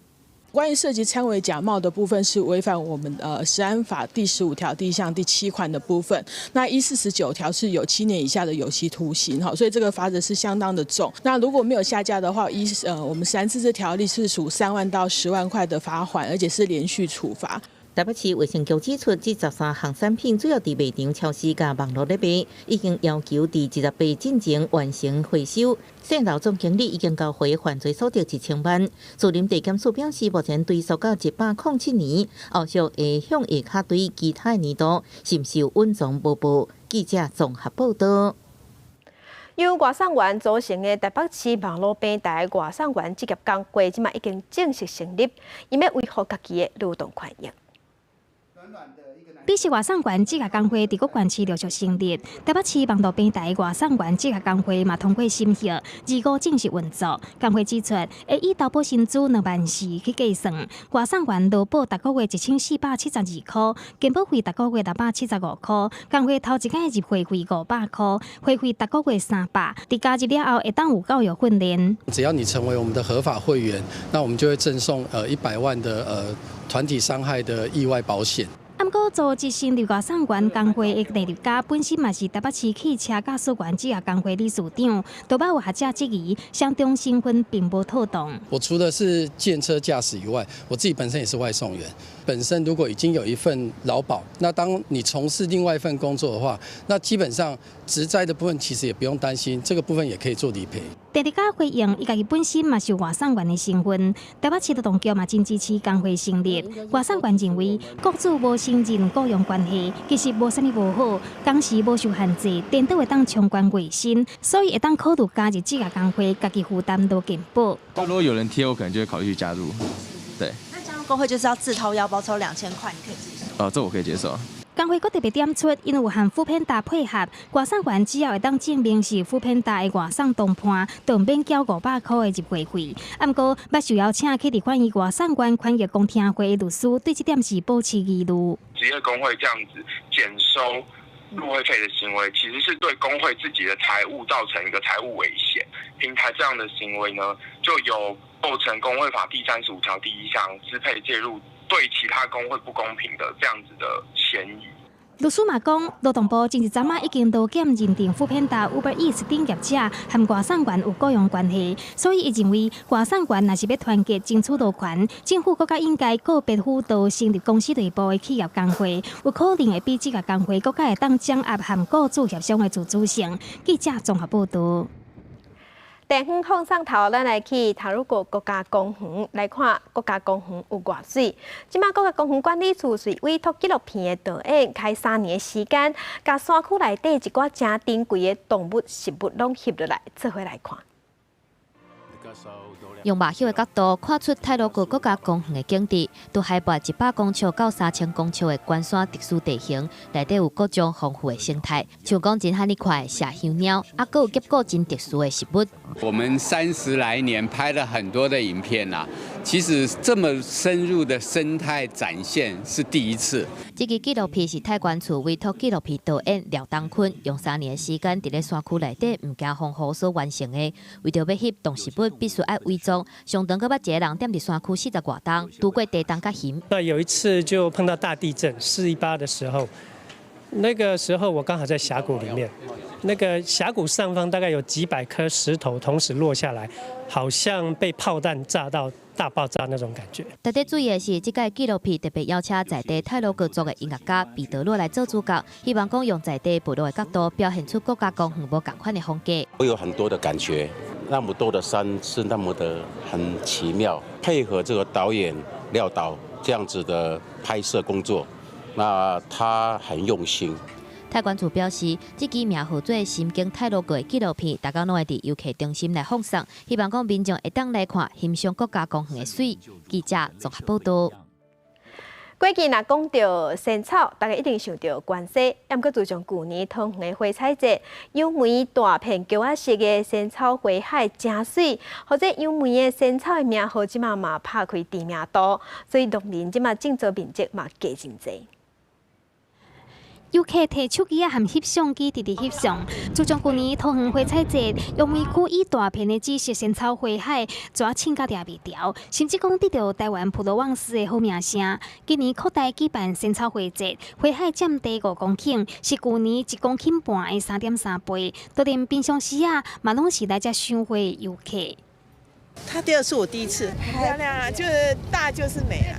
關於涉及摻偽假冒的部分，是違反我們食安法第15條第一項第七款的部分。那依49條是有7年以下的有期徒刑，哈，所以這個罰則是相當的重。那如果沒有下架的話，依我們食安自治條例是處3萬到10萬塊的罰鍰，而且是連續處罰。台北市衛生局指出，這13項產品主要佇賣場、超市佮網路咧賣，已經要求佇28進前完成回收。姓劉總經理已經交回犯罪所得1000萬。士林地檢署表示，目前追溯到107年，後續會向下跤追其他年度，是毋是有隱藏無報？記者綜合報導。由外送員組成的台北市網路平台外送員職業工會，這馬已經正式成立，𪜶欲維護家己的勞動權益。彼時外送員職業工會佇各縣市陸續成立，台北市網路平台外送員職業工會嘛通過審核，二五正式運作。工會指出，會以投保薪資2萬4去計算，外送員勞保逐個月1472塊，健保費逐個月675塊。工會頭一擺入會費500塊，會費逐個月300。佇加入了後，會當有教育訓練。只要你成為我們的合法會員，那我們就會贈送100萬的團體傷害的意外保險。毋過，組織成立外送員工會的第二家本身嘛是台北市汽車駕駛員職業工會理事長，都捌有學者質疑，雙重身份並無妥當。我除了是計程車駕駛以外，我自己本身也是外送員。本身如果已經有一份勞保，那當你從事另外一份工作的話，那基本上職災的部分其實也不用擔心，這個部分也可以做理賠。第二家回應，伊家己本身嘛是外送員的身份，台北市勞動局嘛真支持工會成立。外送員認為，雇主無承認雇傭關係，其實無啥物無好，工時無受限制，顛倒會當衝懸月薪，所以會當考慮加入職業工會，家己負擔勞健保。如果有人貼，我可能就會考慮去加入。對。那加入工會就是要自掏腰包抽2000塊，你可以接受？哦，這我可以接受。工會閣特別點出，因為有和 foodpanda 配合，外送員只要會當證明是 foodpanda 的外送同伴，就毋免繳500塊的入會費。毋過，捌受邀請去立法院外送員權益公聽會的律師對這點是保持疑慮。職業工會這樣子減收入會費的行為，其實是對工會自己的財務造成一個財務危險。平台這樣的行為呢，就有構成工會法第35條第1項支配介入對其他工會不公平的這樣子的嫌疑。律師嘛講，勞動部前一陣仔已經勞檢認定 foodpanda、Uber Eats 等業者和外送員有雇傭關係，所以伊認為外送員若是欲團結爭取勞權，政府閣較應該個別輔導成立公司內部的企業工會，有可能會比職業工會閣較會當掌握和雇主協商的自主性。記者綜合報導。地方放送頭，咱來去太魯閣國家公園來看國家公園有偌媠。這馬國家公園管理處是委託紀錄片的導演，開3年的時間，共山區內底一寡誠珍貴的動物、植物攏翕落來，做伙來看。用目翕的角度看出太魯閣國家公園的景致，佇海拔100公尺到3000公尺的懸山特殊地形，內底有各種豐富的生態，像講真漢呢款麝香貓，啊，閣有結果真特殊的食物。我們30來年拍了很多的影片啦，其實這麼深入的生態展現是第一次。這支紀錄片是太管處委託紀錄片導演廖東坤用3年的時間，佇咧山區內底毋驚風雨所完成的。為著欲翕動植物，必須愛偽裝，上長閣捌一个人踮佇山區40外冬，拄過地動佮熊。那有一次就碰到大地震，4·18的時候，那個時候我剛好在峽谷裡面，那個峽谷上方大概有幾百顆石頭同時落下來，好像被炮彈炸到大爆炸那種感覺。值得注意的是，這屆紀錄片特別邀請在地太魯閣族的音樂家彼得洛來做主角，希望講用在地部落的角度表現出國家公園無仝款的風格。我有很多的感覺，那麼多的山是那麼的很奇妙，配合這個導演廖導這樣子的拍攝工作，那他很用心。太管處表示，這支名號做《心經太魯閣》的紀錄片，逐工攏會佇遊客中心來放送，希望講民眾會當來看欣賞國家公園的媠。記者綜合報道。過去若講著仙草，大家一定想著關西。毋過自從舊年桃園的花彩節，楊梅大片菊仔色的仙草花海誠媠，予這楊梅的仙草的名號，這馬嘛拍開知名度，所以農民這馬種植面積嘛加真濟。遊客提手機仔和翕相機，直直翕相。自從舊年桃園花彩節，楊梅區以大片的紫色仙草花海，怎凊甲掠袂牢，甚至講得著台灣普羅旺斯的好名聲。今年擴大舉辦仙草花節，花海佔地5公頃，是舊年1.5公頃的3.3倍。就連平常時啊，嘛攏是來遮賞花的遊客。他第二次，我第一次，漂亮啊，就是大就是美啊，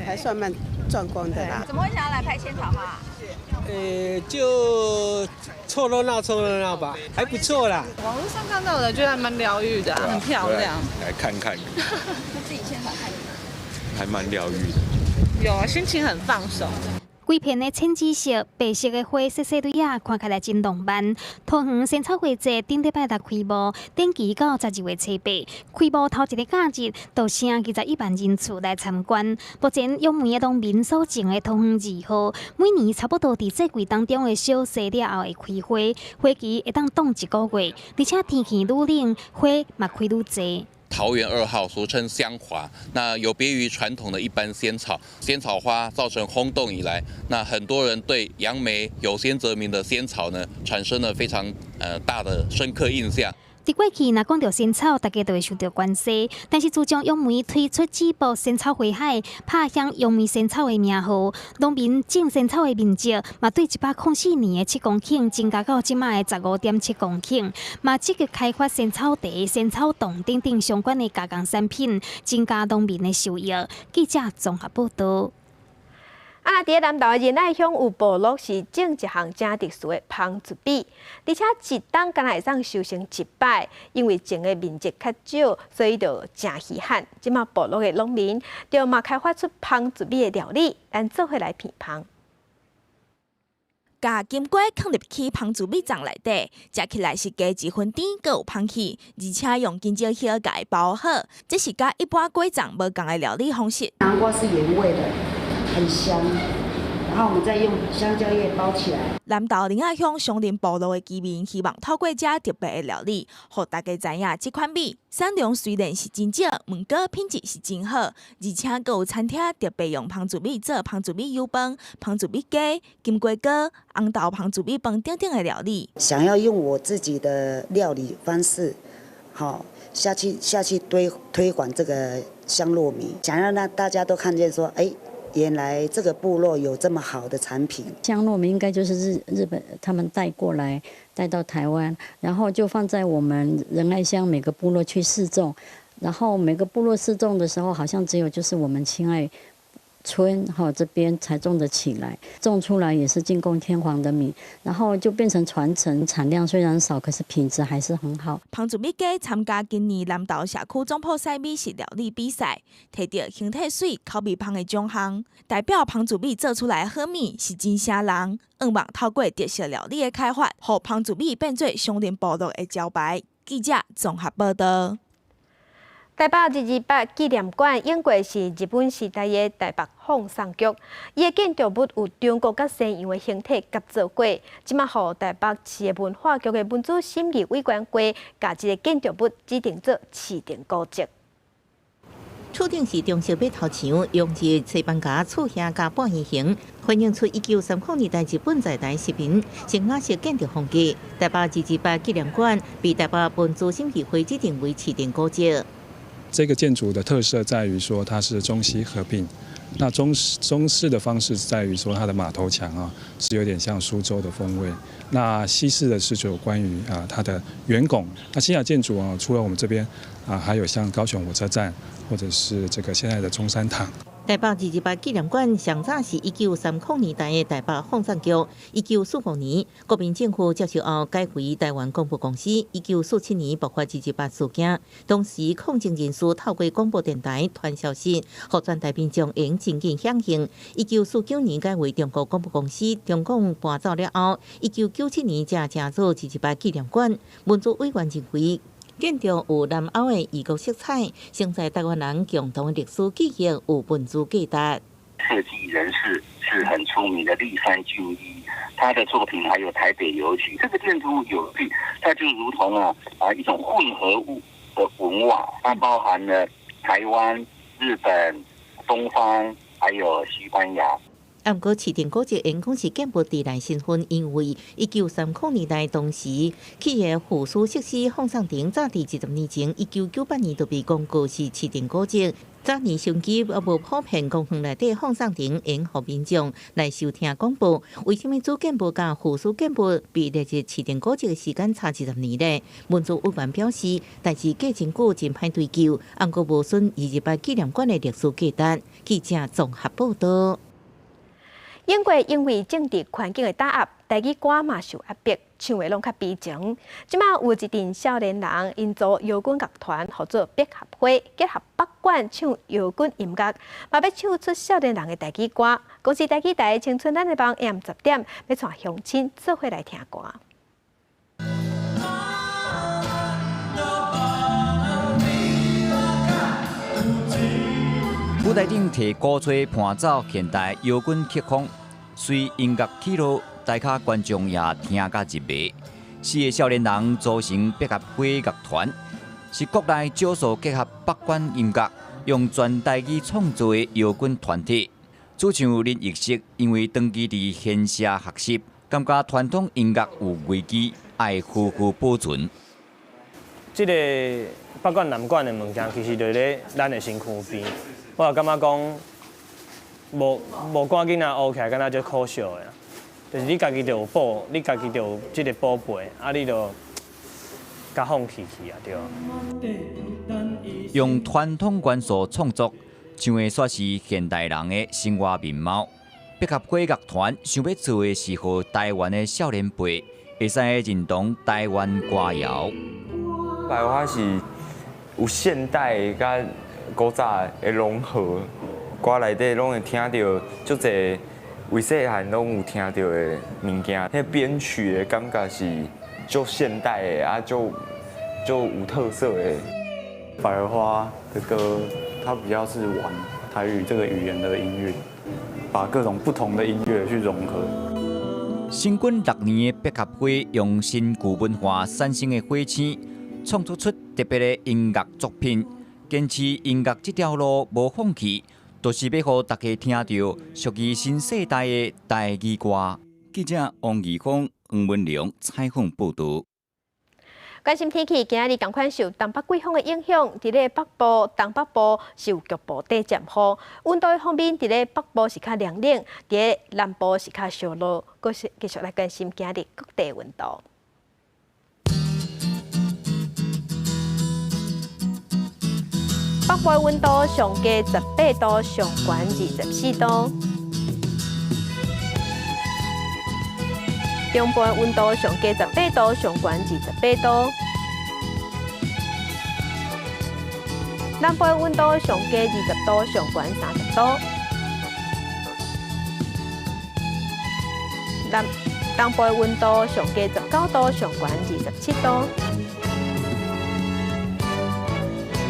還算蠻壯觀的啦。怎麼會想要來拍仙草花？就湊熱鬧湊熱鬧吧，還不錯啦。網絡上看到的，覺得還蠻療癒的，很漂亮。來看看。那自己現場看。還蠻療癒的。有啊，心情很放鬆。規片的淺紫色、白色的花，細細蕊仔，看起來真浪漫。桃園仙草花節頂禮拜六開幕，展期到12月初8，開幕頭一个假日，就成21萬人次來參觀。目前楊梅的農民所種的桃園2號，每年差不多佇這季當中的小雪了後會開花，花期會當擋一個月，而且天氣愈冷，花嘛開愈濟。桃園2號，俗稱香華，那有別於傳統的一般仙草，仙草花造成轟動以來，那很多人對楊梅有仙則名的仙草呢，產生了非常大的深刻印象。佇過去，若講著仙草，大家就會想著關西。但是自從楊梅推出這部仙草花海，拍響楊梅仙草的名號，農民種仙草的面積嘛，對104年的7公頃增加到這馬的15.7公頃，嘛積極開發仙草茶、仙草凍等等相關的加工產品，增加農民的收益。記者綜合報道。啊，佇咧南投的仁愛鄉有部落是種一項誠特殊的芳茱米，而且一冬敢若會當收成一擺，因為種的面積較少，所以就誠稀罕。這馬部落的農民就嘛開發出芳茱米的料理，咱做伙來品芳。共金瓜囥入去芳茱米粽內底，食起來是加一分甜，閣有芳氣，而且用香蕉葉共伊包好，這是佮一般粿粽無仝的料理方式。南瓜是原味的。很香，然後我們再用香蕉葉包起來。南投仁愛鄉松林部落的居民希望透過這特別的料理，予大家知影這款米產量雖然是真少，毋過品質是真好，而且閣有餐廳特別用芳茱米做芳茱米油飯、芳茱米雞、金瓜糕、紅豆芳茱米飯等等的料理。想要用我自己的料理方式，好下去推廣這個香糯米，想要讓大家都看見說，哎。原來這個部落有這麼好的產品。香糯米應該就是日本他們帶過來，帶到台灣，然後就放在我們仁愛鄉每個部落去試種，然後每個部落試種的時候，好像只有就是我們親愛村哈這邊才種得起來，種出來也是進貢天皇的米，然後就變成傳承，產量雖然少，可是品質還是很好。彭祖美家參加今年南投社區總鋪賽美食料理比賽，提著形體媠、口味芳的獎項，代表彭祖米做出來的好米是真聲人，向望透過特色料理的開發，予彭祖米變做松林部落的招牌。記者綜合報道。台北228紀念館，應過是日本時代的台北放送局，伊的建築物有中國佮西洋的形體合作過，這馬予台北市的文化局的文資審議委員會，共這个建築物指定做市定古蹟。厝頂是中式馬頭牆，用一西班牙厝瓦佮半圓形，反映出1930年代日本在台殖民新亞式建築風格。台北228紀念館被台北文資審議會指定為市定古蹟。這個建築的特色在於說它是中西合併，那中式的方式在於說它的馬頭牆啊是有點像蘇州的風味，那西式的是就關於啊它的圓拱。那西亞建築啊，除了我們這邊啊，還有像高雄火車站，或者是這個現在的中山堂。台北228紀念館上早是1930年代的台北放送局，1945年國民政府接收後改為台灣廣播公司。1947年爆發228事件，當時抗爭人士透過廣播電台傳消息，予全台民眾會真緊響應。1949年改為中國廣播公司，中共搬走了後，1997年才成做228紀念館。文資委員認為，建築有南歐的異國色彩，承載台灣人共同的歷史記憶，有文資價值。設計人士是很出名的栗山俊一，他的作品還有台北郵局。這個建築物有趣，它就如同啊一種混合物的文化，它包含了台灣、日本、東方，還有西班牙。啊，毋過市定古蹟因講是建物佇內身份，因為1930年代當時起的附屬設施放送亭，早佇20年前，1998年就被公告是市定古蹟。早年收音機猶無普遍，公園內底放送亭會予民眾來收聽廣播。為啥物主建物佮附屬建物被列入市定古蹟的時間差20年呢？文資委員表示，代誌過真久，真歹追究，毋過無損228紀念館的歷史價值。記者綜合報道。英國因為政治環境的打壓，台語歌嘛受壓迫，唱的攏較悲情。這馬有一陣少年人，𪜶組搖滾樂團，號做百合花，結合北管唱搖滾音樂，嘛欲唱出少年人的台語歌。公視台語台青春咱的夢 AM 10點，欲帶鄉親做伙來聽歌。舞台頂提鼓吹伴奏現代搖滾曲風。隨音樂起落，台下觀眾也聽甲入迷。四个少年人組成百合花樂團，是國內少數結合北管音樂，用全台語創作的搖滾團體。主唱林奕息因為長期佇縣社學習，感覺傳統音樂有危機，愛好好保存。這个北管南管的物件，其實就佇咱的身軀邊。我也感覺講。無無趕緊仔學起來，敢若足可惜的，就是你家己就有寶，你家己就有這个寶貝，啊，你就共放棄去啊，對。用傳統元素創作，唱的煞是現代人的生活面貌。百合花樂團想欲做的是，予台灣的少年輩會使認同台灣歌謠。百合花是有現代佮古早的融合。歌內底攏會聽著足濟，為細漢攏有聽著的物件，彼編曲的感覺是足現代的，啊，足足有特色的。百合花的歌，它比較是玩台語這個語言的音樂，把各種不同的音樂去融合。新軍6年的百合花，用新舊文化產生的火星，創作出特別的音樂作品，堅持音樂這條路無放棄。就是欲予大家聽著屬於新世代的台語歌。記者王義峰、黃文龍採訪報導。關心天氣，今仔日仝款受東北季風的影響，佇咧北部、東北部是有局部短暫雨。溫度方面，佇咧北部是較涼冷，佇咧南部是較燒熱。閣是繼續來關心今仔日各地溫度。北部溫度上低18度，上懸24度。中部溫度上低18度，上懸28度。南部溫度上低20度，上懸30度。南東部溫度上低19度，上懸27度。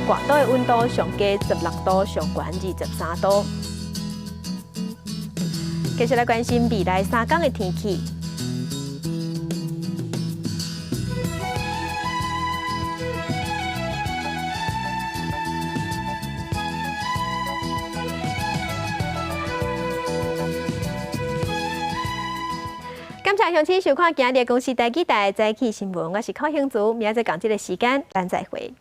外島的溫度上低16度，上懸23度。繼續來關心未來3天的天氣。感謝鄉親收看今日公視台語台早起新聞，我是寇興祖，明仔載仝這个時間，咱再會。